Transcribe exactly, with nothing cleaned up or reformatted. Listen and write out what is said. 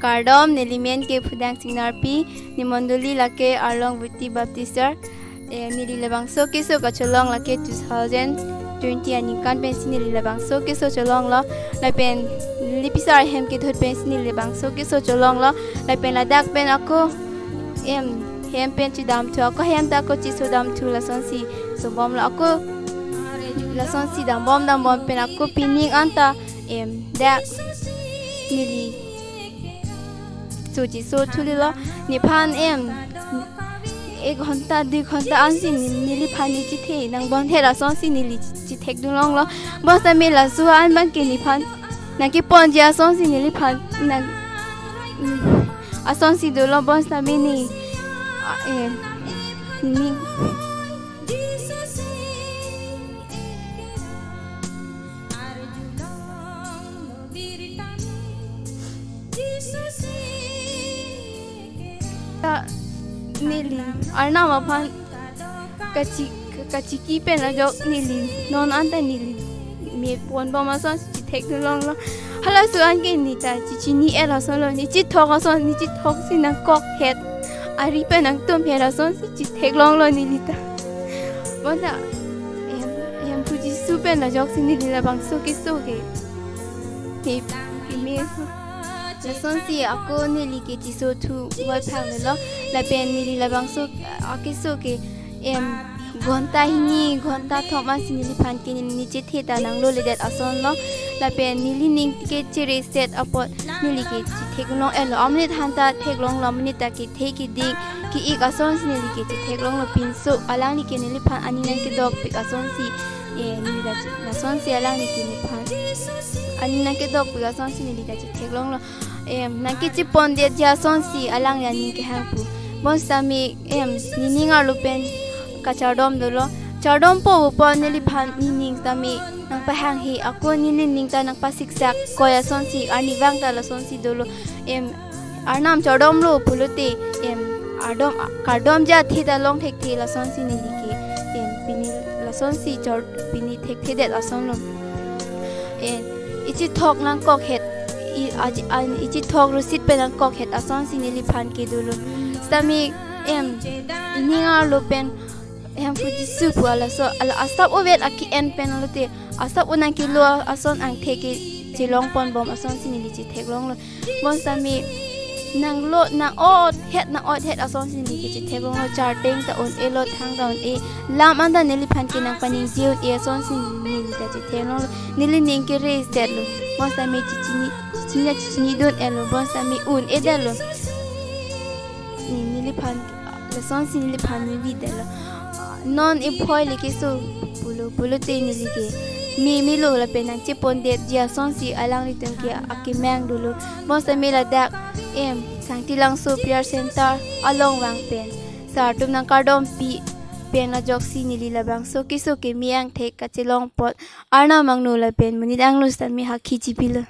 Kardom, neli men ke Phudang Singnarpi, ne mondoli lake Arlong Buti Baptist Church. Eh, neli labangso keso kachelong lake two thousand twenty aningkan pensi neli labangso keso chelonglo. Lapen neli pisar hem kethut pensi neli labangso keso chelonglo. Lapen ladak pen ako, em, hem pen chedamthu, ako hem ta ako chesodamthu lasonsi sobomlo, ako lasonsi dambom dambom pen ako pining anta, em, dak neli so chesothu lilo, nephan, em, ek ghonta, dui ghonta ansi ne-, neliphan ne chethe nangbon he lasonsi neli chethekdun longlo. Bonsitame laso an abang ke nephan nangkeponji asonsi neliphan nang, mm, asonsi dolo, bonsitame ne, a, eh, ne ta neli Arnam aphan kachi, kachiki pen ajok neli non anta neli me ponbom asonsi chethekdun longlo. Halaso an ke ne ta chechini-et asonlo, ne chethok ason, ne chethoksi nangkokhet, ari pen nangtumhet asonsi chethek longlo neli ta. Bonta, em, em, Hemphu Jisu pen ajoksi neli labangso keso ke, ke, keme so. Lasonsi ako neli ke chesothu voiphang lelo. Lapen neli labangso akeso ke, em, ghonta hini, ghonta thom ansi neliphan ke neli ne chethe ta nangloledet asonlo. Lapen nelining ke chereset apot neli ke chethek long-etlo. Amonit aphan ta theklonglo, amonit ta kethe keding ke-ik asonsi neli ke chethek longlo, pinso alangli ke neliphan aning nangkedokpik asonsi, eh, neli ta che-, lasonsi alangli ke nephan aning nangkedokpik asonsi neli ta chethek longlo. Em, nangkechepondetji asonsi alangli aning kehang pu. Bonsitame, em, nening arlo pen kachardom dolo. Chardompo pupo neliphan nening tame nangpahanghe, ako nelining ta nangpasiksak koi asonsi, arnivang ta lasonsi dolo. Em, Arnam chardomlo pulote, em, ardom, kardomji athe ta long thekthe lasonsi neli ke, em, pini lasonsi char-, pini thekthedet asonlo. Em, ichethok nangkokhet, i, aji, an, ichethok rosit pen nangkokhet asonsi neliphan ke dolo. Sitame, em, nening arlo pen Hemphu Jisu pu laso, ala asap ovet aki-en pen lote, asap o nangkelo ason angthek ke chelongponbom asonsi neli chethek longlo. Bonsitame nanglo, nang-othet, nang-othet asonsi neli ke chethek longlo. Charteng ta un-elo, thang ta un-e, lam anta neliphan ke nangpaningje un-e asonsi neli ta chethek longlo. Nelining keresetlo. Bonsitame chechini, chechini, chechinidun-etlo. Bonsitame un-edetlo. Ne, neliphan, lasonsi neliphan nevidetlo. Non iphoi le keso pulo, pulote neli ke me, melo lapen nangchepondetji asonsi alanglitum ke akemang dolo. Bonsitame ladak, em, Sangti Langso Prayer Center along vang pen sar atum nangkardompi pen ajoksi neli labangso keso keme angthek kachelong apot Arnam angno lapen monit angno sitame hakhi chipilo.